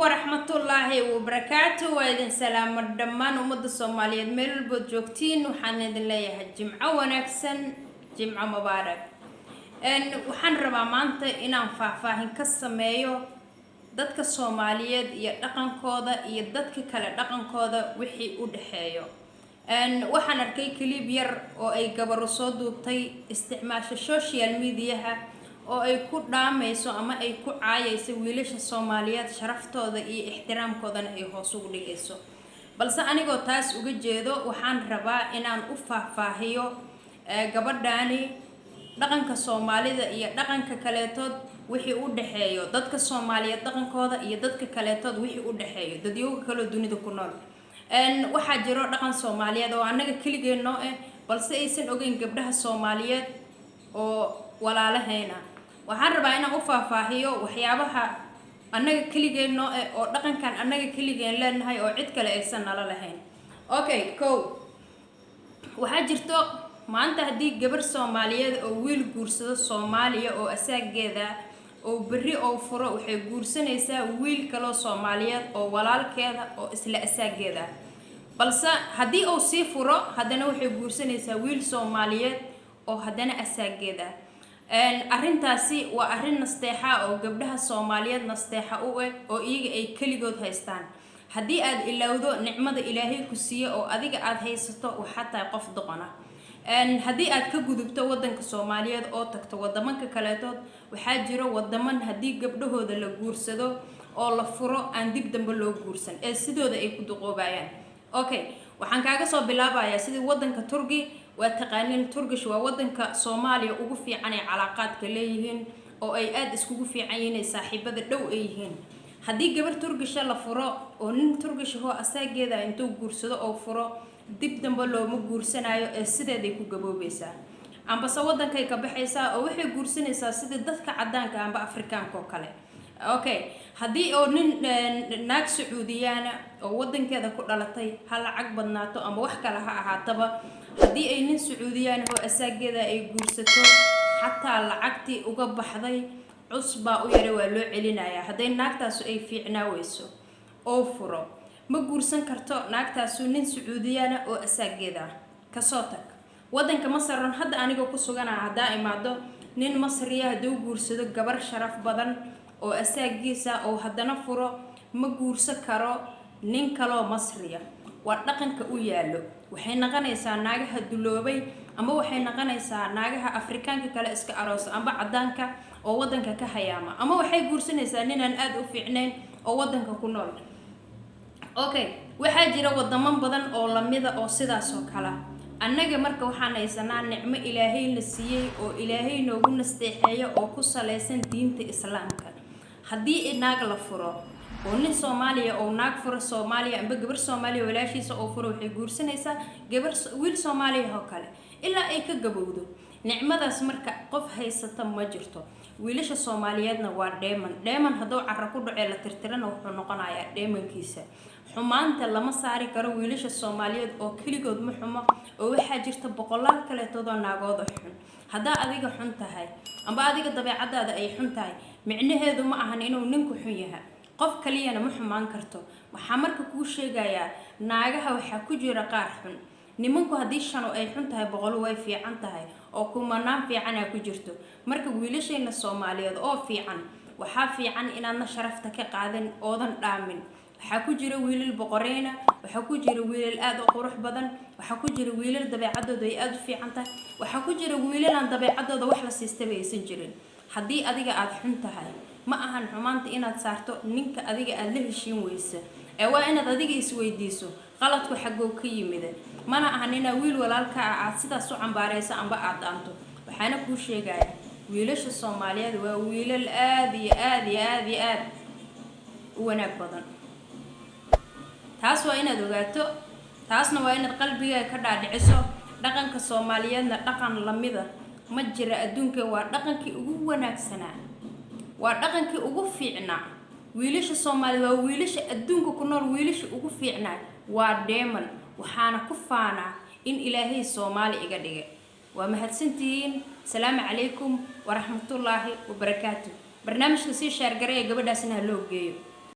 Waraxmatullaahi wabarakaatu. Waa idin salaamo dhammaan ummadda Soomaaliyeed meel walbood joogtiin. Waxaan idin leeyahay jimco wanaagsan, jimco mubaarak. Waxaan rabaa maanta inaan faahfaahin ka sameeyo dadka Soomaaliyeed iyo dhaqankooda iyo dadka kale dhaqankooda wixii u dhexeeyo. Waxaan arkay clip yar oo ay gabaru soo duubtay, isticmaasha social mediaha, oo ay ku dhaamayso ama ay ku caayayso wiilasha Soomaaliyeed, sharaftooda iyo ixtiraamkoodana ay hoos ugu dhigayso. Balse anigoo taas uga jeedo, waxaan rabaa inaan u faahfaahiyo gabadhaani dhaqanka Soomaalida iyo dhaqanka kaleetood wixii u dhexeeyo, dadka Soomaaliyeed dhaqankooda iyo dadka kaleetood wixii u dhexeeyo, dadyooga kaloo dunida ku nool. Waxaa jiro dhaqan Soomaaliyeed oo annaga keligeen noo ah, balse aysan ogeyn gabdhaha Soomaaliyeed oo walaalahayna. Waxaan rabaa inaan u faahfaahiyo waxyaabaha annaga keligeen noo ah oo dhaqankan annaga keligeen leenahay oo cid kale aysan nala lahayn. Okay, ko waxaa jirto maanta haddii gabar Soomaaliyeed oo wiil guursado Soomaaliya oo asaageeda oo berri oo furo, waxay guursanaysaa wiil kaloo Soomaaliyeed oo walaalkeeda oo isla asaageeda. Balse haddii uu sii furo, haddana waxay guursanaysaa wiil Soomaaliyeed oo haddana asaageeda. Arrintaasi waa arrin nasteexa oo gabdhaha Soomaaliyeed nasteexa u eg oo iyaga ay keligood haystaan. Haddii aad ilowdo nicmada Ilaahay ku siiye oo adiga aada haysato, waxaa tahay qof doqona. Haddii aad ka gudubto wadanka Soomaaliyeed oo tagto wadamanka kaleetood, waxaa jiro wadaman haddii gabdhahooda la guursado oo la furo aan dib dambe loo guursan ee sidooda ay ku duqoobayaan. Okay, waxaan kaaga soo bilaabayaa sidii wadanka Turki. Waa taqaanin, Turkish waa wadanka Soomaaliya ugu fiican ay calaaqaadka leeyihiin oo ay aada iskugu fiican yihiin, ay saaxiibada dhow ay yihiin. Haddii gabar Turkisha la furo oo nin Turkish ahoo asaageeda intuu guursado oo furo, dib dambe looma guursanayo ee sideeday ku gaboobaysaa, ambase wadankay ka baxaysaa oo waxay guursanaysaa sidii dadka cadaanka amba Afrikaanka oo kale. Okay, haddii oo nin naag Sacuudiyaana oo wadankeeda ku dhalatay, ha lacag badnaato ama wax kale ha ahaataba, haddii ay nin Sacuudiyaan oo asaageeda ay guursato, xataa lacagtii uga baxday cusbaa u yara waa loo celinayaa. Hadday naagtaasu ay fiicnaa weyso oo furo, ma guursan karto naagtaasu nin Sacuudiyaana oo asaageeda. Kasoo tag wadanka Masaron hadda aniga ku sugana. Haddaa imaado, nin Masriya hadduu guursado gabar sharaf badan oo asaagiisa oo haddana furo, ma guursan karo nin kaloo Masriya. Waa dhaqanka u yaallo. Waxay noqonaysaa naagaha duloobay amba waxay noqonaysaa naagaha Afrikaanka kale iska aroosa amba cadaanka oo wadanka ka hayaama, ama waxay guursanaysaa ninaan aada u fiicnayn oo wadanka ku nool. Okay, waxaa jira wadamo badan oo lamida oo sidaas oo kale. Annaga marka waxaan haysanaa nicmo Ilaahayna siiyey oo Ilaahay noogu nasteexeeyo oo ku salaysan diinta Islaamka. Haddii naag la furo oo nin Soomaaliya oo naag furo Soomaaliya amba gabar Soomaaliya walaashiisa oo furo, waxay guursanaysaa gabar wiil Soomaaliya oo kale ilaa ay ka gabowdo. Nicmadaas marka qof haysata ma jirto. Wiilasha Soomaaliyeedna waa dheeman. Dheeman hadduu caro ku dhacee la tirtirana, wuxuu noqonayaa dheemankiisa. Xumaanta lama saari karo wiilasha Soomaaliyeed oo keligood ma xumo, oo waxaa jirta boqolaal kaleetoodoo naagooda xun. Haddaa adiga xun tahay amba adiga dabeecadaada ay xun tahay, micnaheedu ma ahan inuu ninku xun yahay. Qof kaliyana ma xumaan karto. Waxaa marka kuu sheegayaa, naagaha waxaa ku jira qaar xun. Nimanku haddii shanu ay xun tahay, 100 way fiican tahay oo kumanaan fiicanaa ku jirto. Marka wiilashayna Soomaaliyeed oo fiican, waxaa fiican inaadna sharafta ka qaadin oodan dhaamin. Waxaa ku jira wiilal boqoreyna, waxaa ku jira wiilal aada u qurux badan, waxaa ku jira wiilal dabeecadooda ay aada u fiican tahay, waxaa ku jira wiilal aan dabeecadooda wax la siistaba aysan jirin. Haddii adiga aada xun tahay, ma ahan xumaanta inaad saarto ninka adiga aada la heshiin weysa ee waa inaad adiga isweydiiso qaladku xaggoo ka yimida. Mana ahan inaa wiil walaalka ah aad sidaas u cambaareyso amba aada dhaanto. Waxaana kuu sheegaya, wiilasha Soomaaliyeed waa wiilal aada iyo aada iyo aada iyo aada u wanaag badan. Taas waa inaad ogaato, taasna waa inaad qalbigaaga ka dhaadhiciso. Dhaqanka Soomaaliyeedna dhaqan lamida ma jira adduunka. Waa dhaqankii ugu wanaagsanaa, waa dhaqankii ugu fiicnaa. Wiilasha Soomaaliya waa wiilasha adduunka ku nool wiilasha ugu fiicnaa, waa dheeman. Waxaana ku faanaa in Ilaahay Soomaali iga dhigay. Waa mahadsantihiin. Asalaamu calaykum waraxmatullaahi wabarakaatu. Barnaamijka sii share gareeya, gabadhaasna ha loo geeyo.